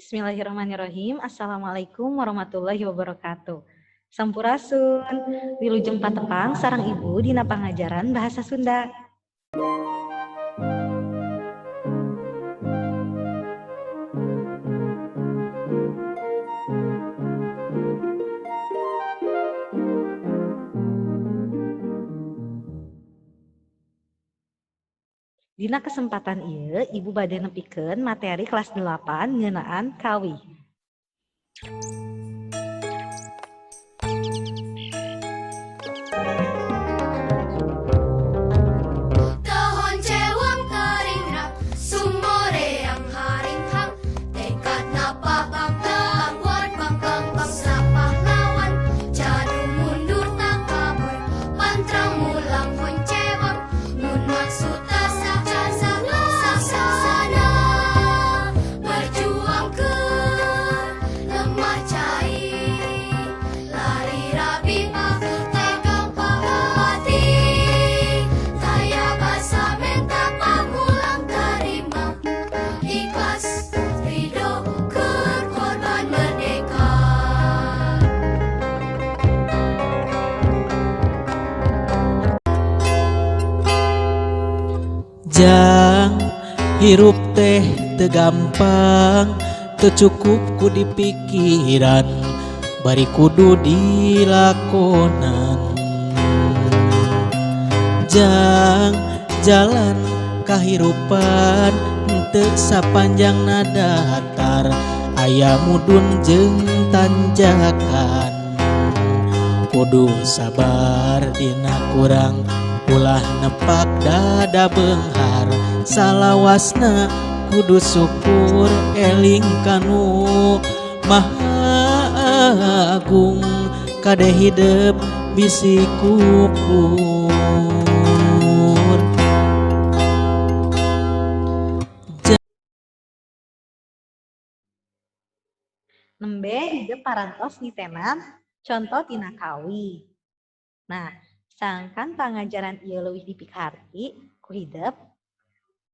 Bismillahirrahmanirrahim. Assalamualaikum warahmatullahi wabarakatuh. Sampurasun. Wilujeng patepang sareng Ibu dina pangajaran bahasa Sunda. Dina kesempatan ieu Ibu bade nepikeun materi kelas 8 ngeunaan kawih. Tohon cewang taringrang, sumoreang haringhang, tekad napah bangga, buat bangkang bangsa pahlawan, jadu mundur takabur, pantrang mulang honcewang, mun maksud saksana, berjuang ke lemah cair, lari rabi tegang pati, taya basa menta pamulang tarima, ikhlas ridho korban merdeka. Jang, hirup teh teu gampang, teu cukup ku dipikiran, bari kudu dilakonan. Jang, jalan kahirupan teu sapanjangna datar, aya mudun jeung tanjakan. Kudu sabar dina kurang, ulah nepak dada beunghar, salawasna kudu syukur eling kanu Maha Agung, kade hidep bisi kupur. Nembe hidep parantos nitenan conto tina kawih. Nah, sangkan pangajaran ieu leuwih dipikaharti ku hidep,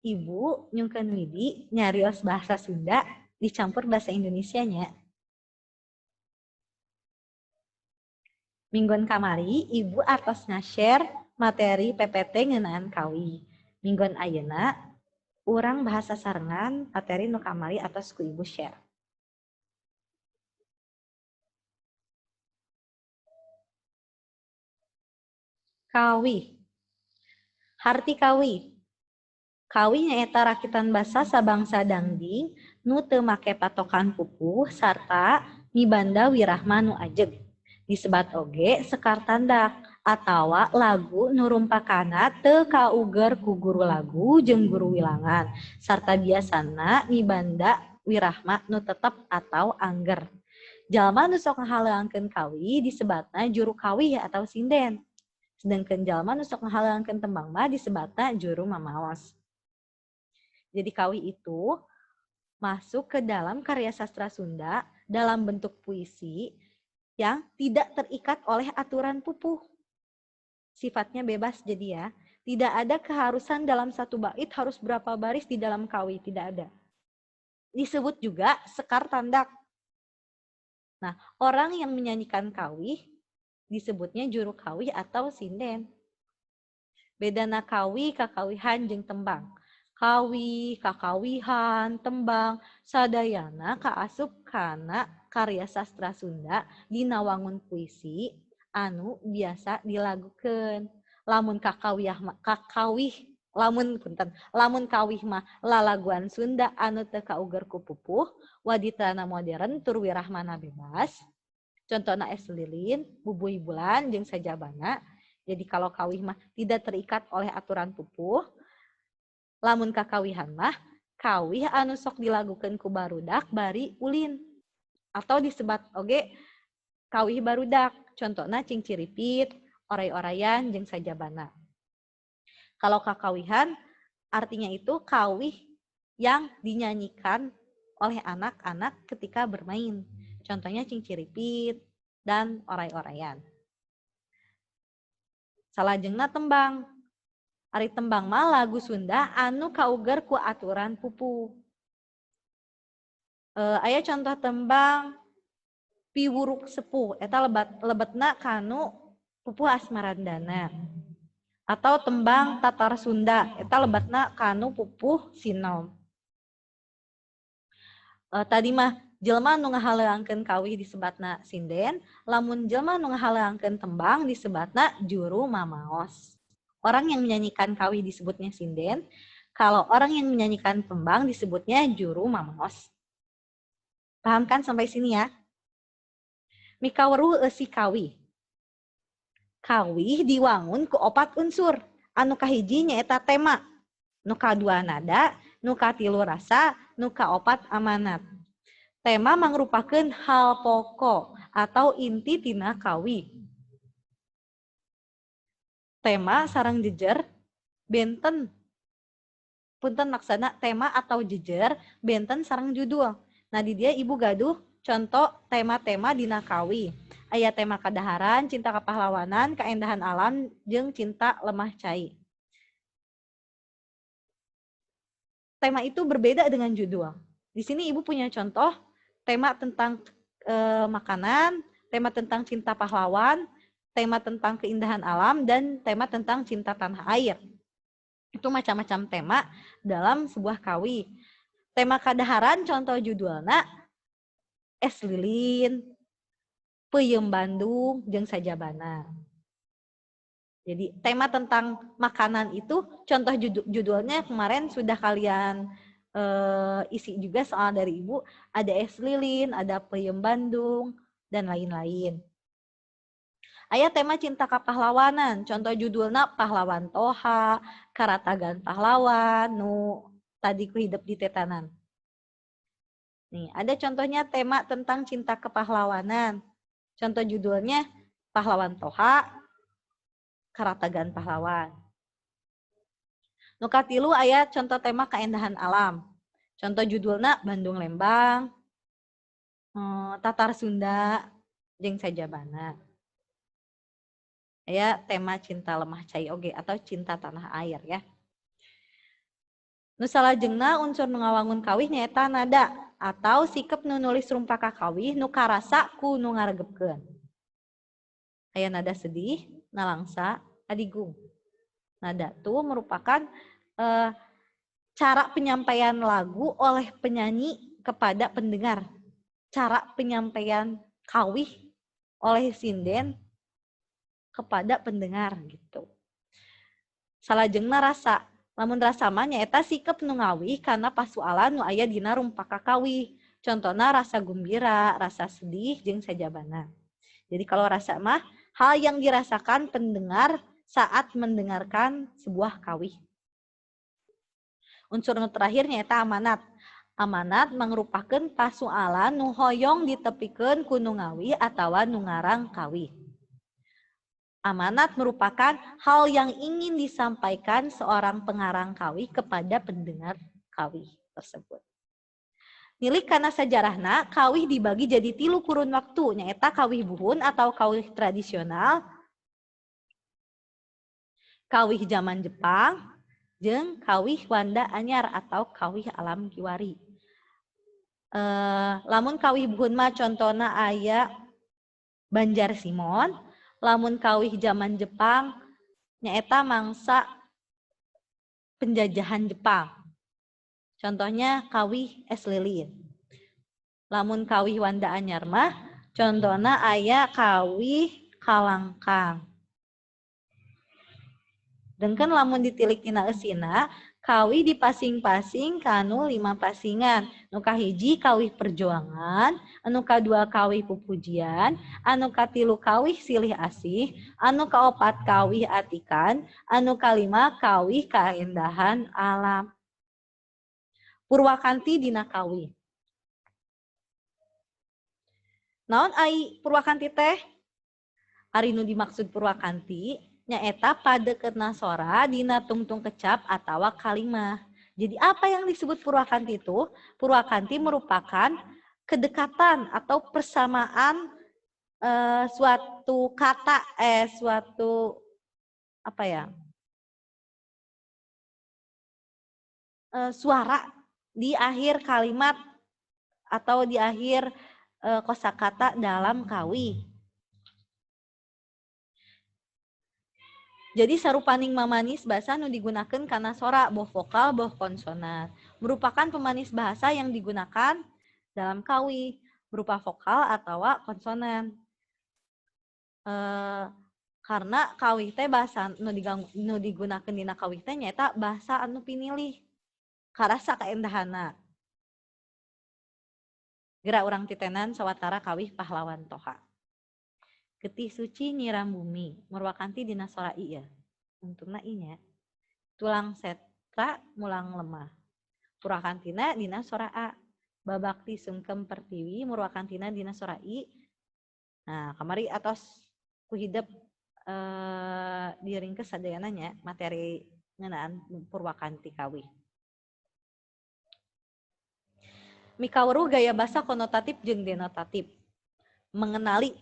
Ibu nyungkeun widi nyarios bahasa Sunda dicampur bahasa Indonesia nya. Minggon kamari Ibu atos nga-share materi PPT ngeunaan kawih. Minggon ayeuna urang bahas sasarengan materi nu kamari atos ku Ibu share. Kawih. Harti kawih. Kawih nyaeta rakitan basa sabangsa dangding nu teu make patokan pupuh sarta mibanda wirahma nu ajeg. Disebat oge sekar tandak atawa lagu nu rumpakana teu kauger ku guru lagu jeung guru wilangan sarta biasana mibanda wirahma nu tetep atau angger. Jalma nu sok ngahaleuangkeun kawih disebatna juru kawih atau sinden. Sedengkeun jalma nu sok ngahaleuangkeun tembang mah disebatna juru mamaos. Jadi kawih itu masuk ke dalam karya sastra Sunda dalam bentuk puisi yang tidak terikat oleh aturan pupuh. Sifatnya bebas jadi ya. Tidak ada keharusan dalam satu bait harus berapa baris di dalam kawih, tidak ada. Disebut juga sekar tandak. Nah, orang yang menyanyikan kawih disebutnya juru kawih atau sinden. Bedana kawih, kakawihan, jeung tembang. Kawih, kakawihan, tembang, sadayana kaasup kana karya sastra Sunda dina wangun puisi anu biasa dilagukeun. Lamun kakawih mah kakawih lamun punten, lamun kawih mah lalaguan Sunda anu teu kauger ku pupuh, waditrana modern tur wirahmana bebas. Contona Es Lilin, Bubuy Bulan jeung sajabana. Jadi kalau kawih mah tidak terikat oleh aturan pupuh. Lamun kakawihan mah kawih anu sok dilagukeun ku barudak bari ulin atau disebat oge kawih barudak. Contona Cingciripit, Oray-orayan jeung sajabana. Kalau kakawihan artinya itu kawih yang dinyanyikan oleh anak-anak ketika bermain. Contohnya Cingciripit dan Oray-orayan. Salajengna tembang. Ari tembang mah lagu Sunda anu kauger ku aturan pupuh. Aya contoh tembang Piwuruk Sepuh, eta lebetna kanu pupuh Asmarandana. Atau tembang Tatar Sunda, eta lebetna kanu pupuh Sinom. Tadi mah jelma nu ngahaleuangkeun kawih disebatna sinden, lamun jelma nu ngahaleuangkeun tembang disebatna juru mamaos. Orang yang menyanyikan kawih disebutnya sinden, kalau orang yang menyanyikan tembang disebutnya juru mamaos. Paham kan sampai sini ya? Mikaweruh eusi kawih. Kawih diwangun ku opat unsur. Anu kahiji nyaeta tema, nu kadua nada, nu katilu rasa, nu kaopat amanat. Tema mangrupakeun hal pokok atau inti tina kawih. Tema sareng jejer benten, punten, maksana tema atau jejer benten sareng judul. Nah, di dieu Ibu gaduh contoh tema-tema dina kawih. Aya tema kadaharan, cinta kepahlawanan, keindahan alam, jeung cinta lemah cai. Tema itu berbeda dengan judul. Di sini Ibu punya contoh tema tentang makanan, tema tentang cinta pahlawan, tema tentang keindahan alam, dan tema tentang cinta tanah air. Itu macam-macam tema dalam sebuah kawih. Tema kadaharan contoh judulna Es Lilin, Peuyeum Bandung, jeung Sajabana. Jadi tema tentang makanan itu contoh judulnya kemarin sudah kalian isi juga soal dari Ibu, ada Es Lilin, ada Peuyeum Bandung, dan lain-lain. Aya tema cinta kepahlawanan, contoh judulnya Pahlawan Toha, Karatagan Pahlawan, nu tadi ku hidep ditetanan. Nih, ada contohnya tema tentang cinta kepahlawanan. Contoh judulnya Pahlawan Toha, Karatagan Pahlawan. Nu katilu aya contoh tema keindahan alam. Contoh judulnya Bandung Lembang, Tatar Sunda, jeung Sajabana. Aya tema cinta lemah cai oge atau cinta tanah air ya. Nu salajengna unsur nu ngawangun kawih nyaeta nada atau sikep nu nulis rumpaka kawih nu karasa ku nu ngaregepkeun. Aya nada sedih, nalangsa, adigung. Nada tuh merupakan cara penyampaian lagu oleh penyanyi kepada pendengar. Cara penyampaian kawih oleh sinden kepada pendengar gitu. Salajengna rasa. Lamun rasa mah nyaeta sikep nu ngawih kana pasualan nu aya dina rumpaka kawih. Contohna rasa gumbira, rasa sedih, jeung sajabana. Jadi kalau rasa mah hal yang dirasakan pendengar saat mendengarkan sebuah kawih. Unsur nu terakhir nyaeta amanat. Amanat mangrupakeun pasualan nu hoyong ditepikeun ku nu ngawih atawa nu ngarang kawih. Amanat merupakan hal yang ingin disampaikan seorang pengarang kawih kepada pendengar kawih tersebut. Nilik kana sajarahna, kawih dibagi jadi tilu kurun waktu, nyaeta kawih buhun atau kawih tradisional, kawih zaman Jepang, jeung kawih Wanda anyar atau kawih alam kiwari. Lamun kawih buhun mah contona aya Banjar Simon, lamun kawih zaman Jepang nyaeta mangsa penjajahan Jepang. Contohnya kawih Es Lilin. Lamun kawih Wanda anyar mah contohna aya kawih Kalangkang. Dengkeun lamun ditilik tina eusina, kawih dipasing-pasing kanu lima pasingan. Nu kahiji kawih perjuangan, anu kadua kawih pupujian, anu katilu kawih silih asih, anu kaopat kawih atikan, anu kalima kawih kaendahan alam. Purwakanti dina kawih. Naon ai purwakanti teh? Ari nu dimaksud purwakanti nyaeta padeketna sora dina tungtung kecap atawa kalimah. Jadi apa yang disebut purwakanti itu? Purwakanti merupakan kedekatan atau persamaan suatu kata, suatu apa ya? Suara di akhir kalimat atau di akhir kosakata dalam kawih. Jadi sarupaning mamanis basa nu digunakan kana sora, boh vokal boh konsonan. Merupakan pemanis bahasa yang digunakan dalam kawih berupa vokal atau konsonan. Karena kawih teh bahasa nu digunakan dina kawih teh nyaeta bahasa anu pinilih. Karasa kaendahanna. Geura urang titenan sawatara kawih pahlawan Toha. Getih suci nyiram bumi, murwakanti dina sora i ya. Untungna i nya. Tulang setra mulang lemah. Purwakantina dina sora a. Babakti sungkem pertiwi murwakantina dina sora i. Nah, kamari atos ku hidep diringkes sadayana nya materi ngeunaan purwakanti kawih. Mikaweruh gaya basa konotatif jeung denotatif. Mengenali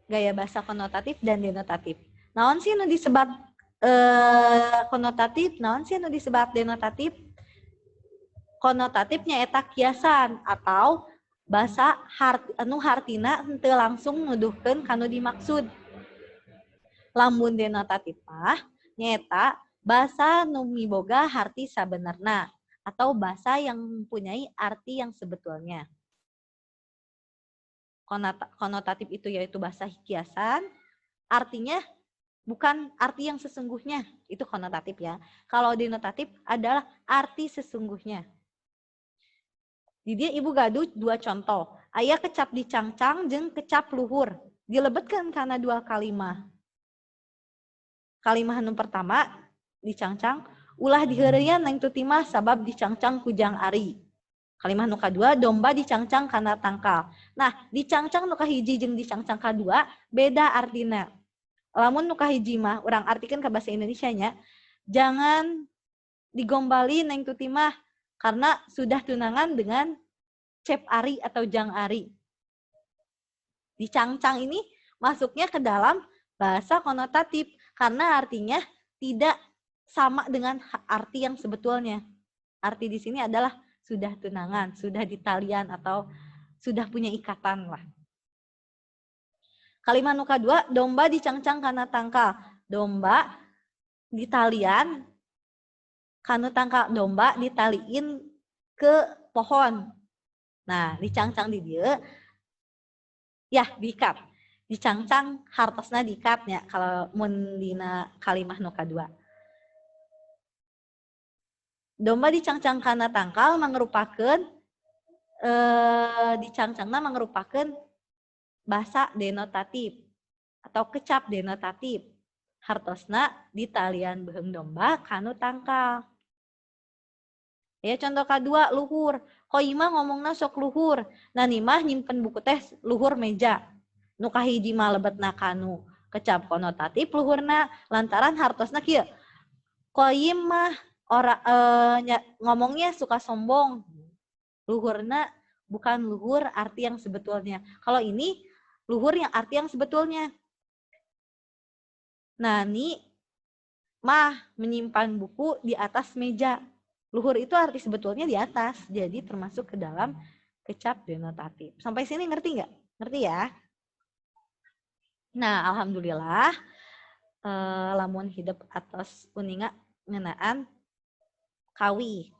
gaya bahasa konotatif dan denotatif. Naon sih nu disebat konotatif, naon sih nu disebat denotatif? Konotatif nyaeta kiasan atau bahasa anu hartina henteu langsung nuduhkeun kanu dimaksud. Lamun denotatif mah nyaeta bahasa nu miboga harti sabenerna atau bahasa yang mempunyai arti yang sebetulnya. Konotatif itu yaitu bahasa kiasan, artinya bukan arti yang sesungguhnya, itu konotatif ya. Kalau denotatif adalah arti sesungguhnya. Di dieu ibu gaduh dua contoh. Aya kecap dicangcang jeung kecap luhur. Dilebetkan kana dua kalimah. Kalimah anu pertama dicangcang, ulah diheureyan Neng Tuti mah sabab dicangcang ku Jang Ari. Kalimah nu kadua, domba dicangcang kana tangkal. Nah, dicangcang nu kahiji jeung dicangcang kadua beda artina. Lamun nu kahiji mah urang artikeun ke bahasa Indonesia nya, jangan digombali Neng Tuti mah karena sudah tunangan dengan Cep Ari atau Jang Ari. Dicangcang ini masuknya ke dalam bahasa konotatif karena artinya tidak sama dengan arti yang sebetulnya. Arti di sini adalah sudah tunangan, sudah ditalian atau sudah punya ikatan lah. Kalimat nu kadua, domba dicangcang kana tangkal. Domba ditalian kana tangkal, domba ditaliin ke pohon. Nah, dicangcang di dieu ya diikat. Dicangcang hartosna diikatnya kalau mun dina kalimah nu kadua. Domba dicangcang kana tangkal mangrupakeun dicangcangna mangrupakeun bahasa denotatif atau kecap denotatif. Hartosna ditalian beuheung domba kanu tangkal. Ya, contoh kedua luhur. Qoyim mah ngomongna sok luhur. Nani mah nyimpen buku teh luhur meja. Nu kahiji mah lebetna kanu kecap konotatif luhurna lantaran hartosna kieu. Qoyim mah ora ngomongnya suka sombong. Luhurna bukan luhur arti yang sebetulnya. Kalau ini luhur yang arti yang sebetulnya. Nani mah menyimpan buku di atas meja. Luhur itu arti sebetulnya di atas, jadi termasuk ke dalam kecap denotatif. Sampai sini ngerti nggak? Ngerti ya? Nah, alhamdulillah lamun hidep atos uninga ngeunaan kawih.